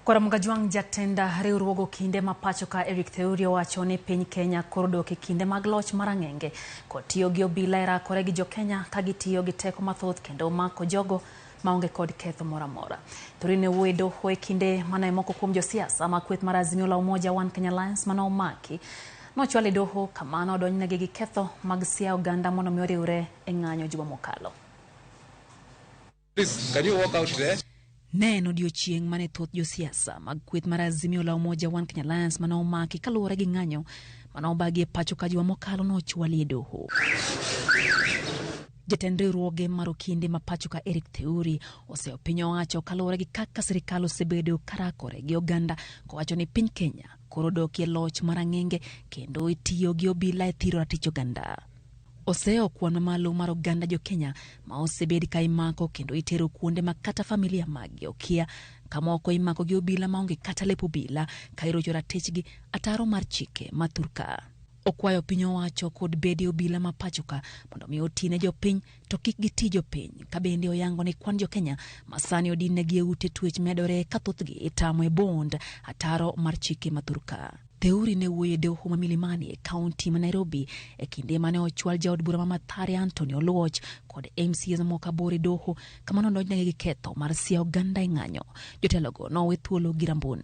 Kwara Jwang' jatend riwruogo kinde ma pacho ka Eric Theuri owacho ni piny Kenya koro dok e kinde mag loch marang'enge kod tiyo gi obila e rakore gi jokenya ka gitiyo gi teko mathoth kendo mako jogo maonge kod ketho moro amora. Theuri ne owuoyo e doho e kinde mane moko kuom josiasa ma kweth mar Azimio la Umoja One Kenya Alliance mane omaki nochwal e doho kama nodonjnegi gi ketho mag siayo oganda mondo mi oriwre e ng'anyo juma mokalo. Please, can you walk out there? Ne en odiochieng' mane thoth josiasa mag kweth mar Azimio la Umoja One Kenya Alliance mane omaki kaluwore gi ng'anyo mane obagi e pacho ka juma mokalo nochwali e doho. Jatend riwruoge mar okinde ma pacho ka Eric Theuri oseyo piny owacho kaluwore gi kaka sirikal osebedo karakore gi oganda kowacho ni piny Kenya koro dokie loch marang'enge kendo itiyo gi obila e thiro ratich oganda. Oseyo kwan mamalo mar oganda jokenya ma osebed ka imako kendo itero kuonde ma kata familia maggi okia kamoko imako gi obila maonge kata lep obila ka irocho ratichgi ataro mar chike ma thurka. Okwayo piny owacho kod bede obila ma pacho ka mondo mi oti ne jopiny to kik giti jopiny ka bende oyango ni kwan jokenya ma sani odin negi e ute twech medore ka thothgi itamo e bond ataro mar chike ma thurka. Theuri ne wuoyo e doho ma Milimani e kaunti ma Nairobi e kinde mane ochwal jaod bura ma Mathare Anthony Oluoch kod MCAs mamoko aboro e doho kama nodonjnegi gi ketho mar siayo oganda e ng'anyo. Jotelogo nowe thuolo gi rambun.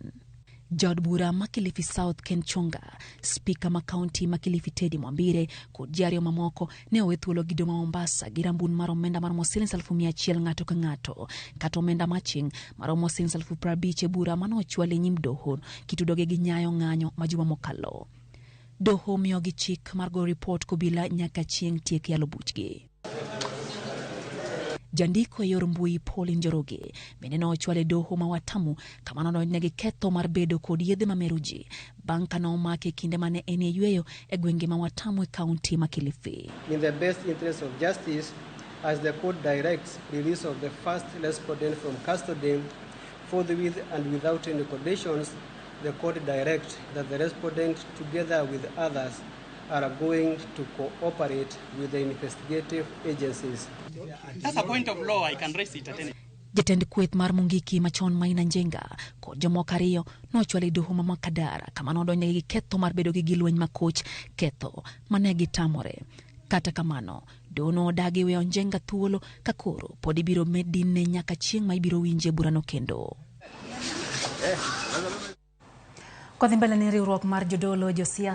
Jaod bura ma Kilifi South Ken Chonga, spika ma kaunti ma Kilifi Teddy Mwambire kod ji ariyo mamoko ne owe thuolo gi doho ma Mombasa gi rambun mar omenda maromo siling 100,000 ng'ato ka ng'ato kata omenda maching maromo siling 50,000 e bura mane ochwal e nyim doho kitudogi gi nyayo ng'anyo ma juma mokalo. Doho miyogi chik mar goyo ripot kobila nyaka chieng' tiek yalo buchgi. Jandiko e yor mbui Pauline Njoroge bende nochwal e doho ma Watamu kama nodonjne gi ketho mar bedo kod yedhe mamero ji bang' ka nomake e kinde mane en e yweyo e gwenge ma Watamu e kaunti ma Kilifi. In the best interest of justice, as the court directs release of the first respondent from custody, forthwith and without any conditions, the court directs that the respondent, together with others, are going to cooperate with the investigative agencies. That's a point of law. I can raise it at any Jatend kweth mar Mungiki machon Maina Njenga kod jomoko ariyo nochwal e doho ma Makadara kama nodonjnegi gi ketho mar bedo gi gilweny makoch ketho mane gitamore. Kata kamano, doho nodagi weyo Njenga thuolo ka koro pod ibiro med dinne nyaka chieng' ma ibiro winje burano kendo. Kodhi mbele ni riwruok mar jodolo josiasa